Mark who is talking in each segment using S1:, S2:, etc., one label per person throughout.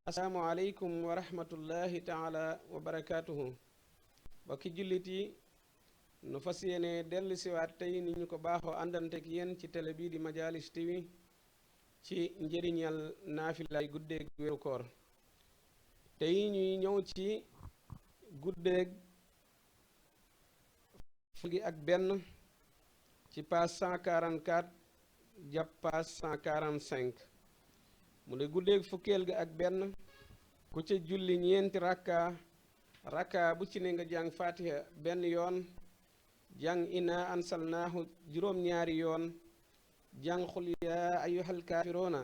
S1: assalaamu aleykum wa rahmatullahi taala wa barakaatuhu. bokki jullit yi nu fas yéene dellu siwaat tey ni ñu ko baaxoo àndanteek yéen ci télé bii di Majalis TV ci njëriñal naafilaay guddeeg weeru koor. tey ñuy ñëw ci guddeeg fukki ak benn ci page 144 jàpp page 145. mu ne guddeeg fukkeel ga ak benn ku ca julli ñeenti rakka bu ci ne nga jàng fatiha benn yoon, jàng inna ansalnaahu juróom-ñaari yoon, jàng xul yaa ayyuhal kaafiroona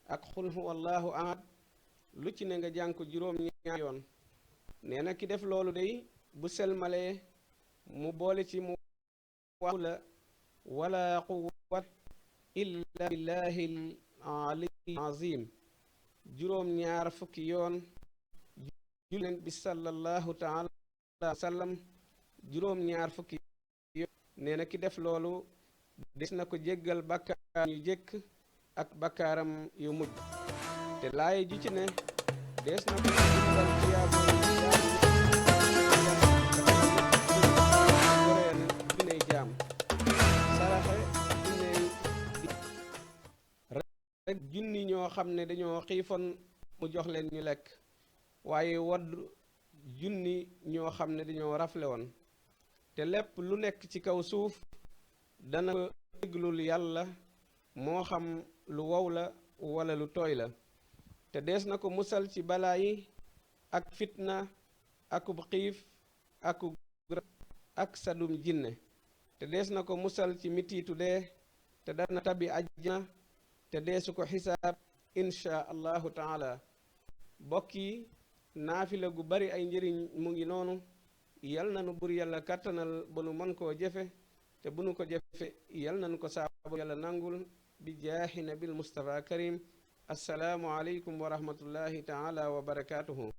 S1: ak xul huwallahu ahad lu ci ne nga jàng ko juróom-ñaari yoon. nee na ki def loolu day bu selmalee mu boole ci mu wala wala quwwat illa billahil aliyyil azim juróom-ñaar fukki yoon, julleen bi sallallahu taala wa sallam juróom-ñaar fukki yoon. nee na ki def loolu des na ko jéggal bakkaaram yu jëkk ak bakkaaram yu mujj, te laay ju ci ne des na ko bindal tiyaabo goreel juney jaam, saraxe rek junni ñoo xam ne dañoo xiifoon mu jox leen ñu lekk, waaye wadd junni ñoo xam ne dañoo rafle woon. te lépp lu nekk ci kaw suuf dana ko déglul yàlla, moo xam lu wow la wala lu tooy la. te dees na ko musal ci balaa yi ak fitna akub xiif akub ak sadum jinne. te dees na ko musal ci mitiitu dee, te dana tabi ajjana, te deesu ko xisaab insha allahu taala. bokk yi naafila gu bari ay njëriñ mu ngi noonu. yal na nu bur yàlla kàttanal ba nu mën koo jëfe, te bu nu ko jëfe yal na nu ko saabu yàlla nangul bi jaahi nabil mustafa karim. assalaamu aleykum wa rahmatullahi taala wa barakaatuhu.